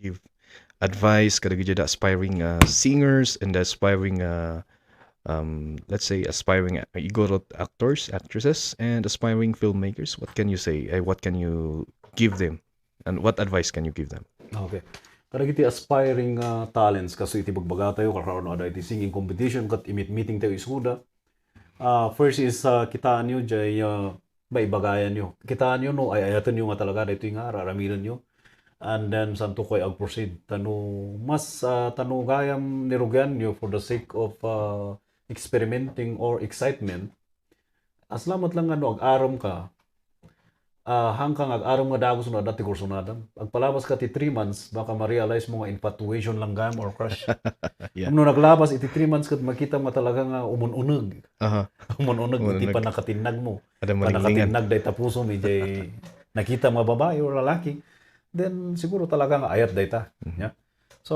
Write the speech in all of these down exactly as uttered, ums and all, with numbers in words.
give advice kadagiti aspiring, uh, singers and aspiring, uh, um, let's say, aspiring, uh, igurot actors, actresses, and aspiring filmmakers? What can you say? Uh, what can you give them? And what advice can you give them? Okay. Kadagiti aspiring, uh, talents, kastoy iti bagbagatayo, kakaron, ada iti singing competition, ket imitmitingtayo isuda. Ah, first is, ah, kitaenyo jay, ah, maibagayanyo. Kitaenyo no ay-ayatenyo nga talaga daytoy nga ar-aramidenyo. And then, santo koy ag-proceed. Ta no mas, ah, ta no gayam nirugianyo for the sake of, ah, experimenting or excitement, as lamat lang nga no ag-arumka, ah, haanka nga ag-arum nga dagus no adda ti kursunadam. Agpalabaska ti three months, baka ma-realize mo nga infatuation lang gayam or crush. Yeah. No naglabas iti three months ket makita nga talaga nga umun-uneg. Aha. Umun-uneg iti Umun-uneg. Pannakatinnag mo. Ada malinglingan. Pannakatinnag dayta pusom, ijay nakita nga babae or lalaki, then siguro talaga nga ayat dayta. Mhm. Ya. So,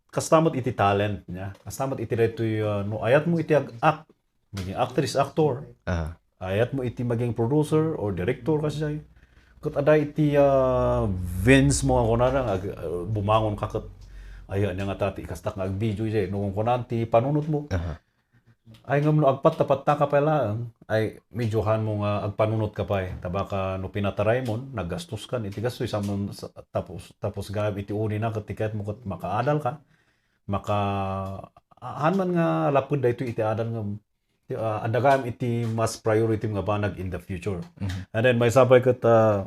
kasta met iti talent, ya. Kasta met iti daytoy, ah, no ayat mo iti ag-act, maging actress, actor. Ah. Ayat mo iti maging producer or director, kasjay. Ket ada iti, ah, veins mo nga kunana nga ag-, ah, bumangon ka ket, "Ay, ania nga ta ti ikastak nga agvideo jay?" No kunkunan ti panunot mo. Aha. Ay, ngem no agpatta-patta ka pay laeng, ay, medyo haan mo nga agpanunot ka pay. Ta baka no pinataray mon, naggastos kan iti gastoy, sa, tapos, tapos gayam iti uni na ket ti kayat mo ket makaadal ka. Maka-, haan man nga lapud daytoy iti adal nga, ah, adda gayam iti mas priority nga banag in the future. Mhm. And then, maysa pay ket, ah,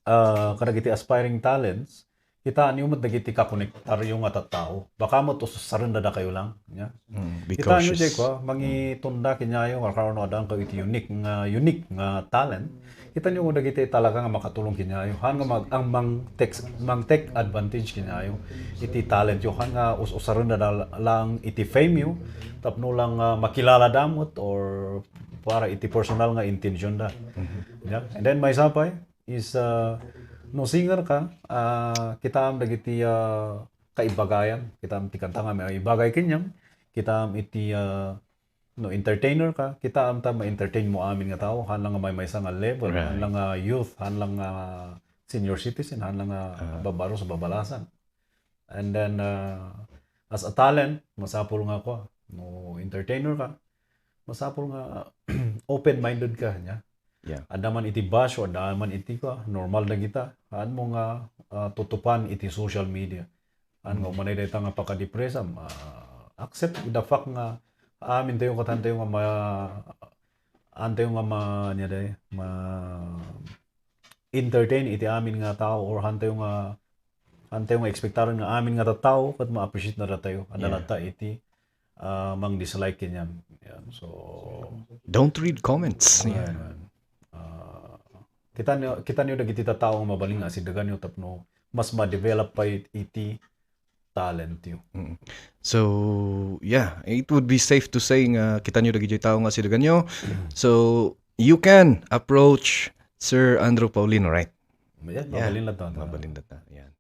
ah, kadagiti aspiring talents, kitaenyo met dagiti kakonektaryo nga tattao. Baka met ususaren dakayo lang, ya. Mm, be Kitaenyo, cautious. Jay, kwa, Mm. mangitunda kenyayo, nga kano adda kayo iti unique nga, unique nga talent. Kitaenyo dagiti talaga nga makatulong kenyayo. Haan nga mag-, ang mang-, tex-, mang-take advantage kenyayo iti talent yo. Haan nga us-, usaren da lang iti fame yo, tapno lang, ah, makilala da met or para iti personal nga intention da. Mhm. Ya. And then, maysa pay, is, ah, no singer ka, ah, kitaem dagiti, ah, kaibagayam, kitaem ti kanta nga maibagay kenyam, kitaem iti, ah, no entertainer ka, kitaem ta ma-entertain mo amin nga tao, haan lang nga maymaysa nga level, Right. haan lang nga youth, haan lang nga senior citizen, haan lang nga Ah. babaro sa babalasan. And then, ah, as a talent, masapul nga kwa, no entertainer ka, masapul nga open-minded ka, nya. Yeah. Adda man iti basyo, adda man iti kwa, normal dagita. Haan mo nga, ah, tutupan iti social media. Haan nga Mm. umanay dayta nga pakadepresam, ah, accept the fact nga amin tayo ket haan tayo nga ma-, haan tayo nga ma-, ania day, ma-entertain iti amin nga tao or haan tayo nga, haan tayo nga expectaren nga amin nga tattao ket ma-appreciate na datayo. Adda Yeah. latta iti, ah, mang-dislike kenyan. Yan. So, Don't read comments. ayan, Yeah. ayan. Ah, kitaenyo, kitaenyo dagiti tattao nga mabalin nga asideganyo tapno mas ma-develop pay iti talent yo. Mm. So, yeah, it would be safe to say nga kitaenyo dagiti tao nga asideganyo. So, you can approach Sir Andrew Paulino, right? Yan, Yeah. mabalin latta. Mabalin latta. Yan.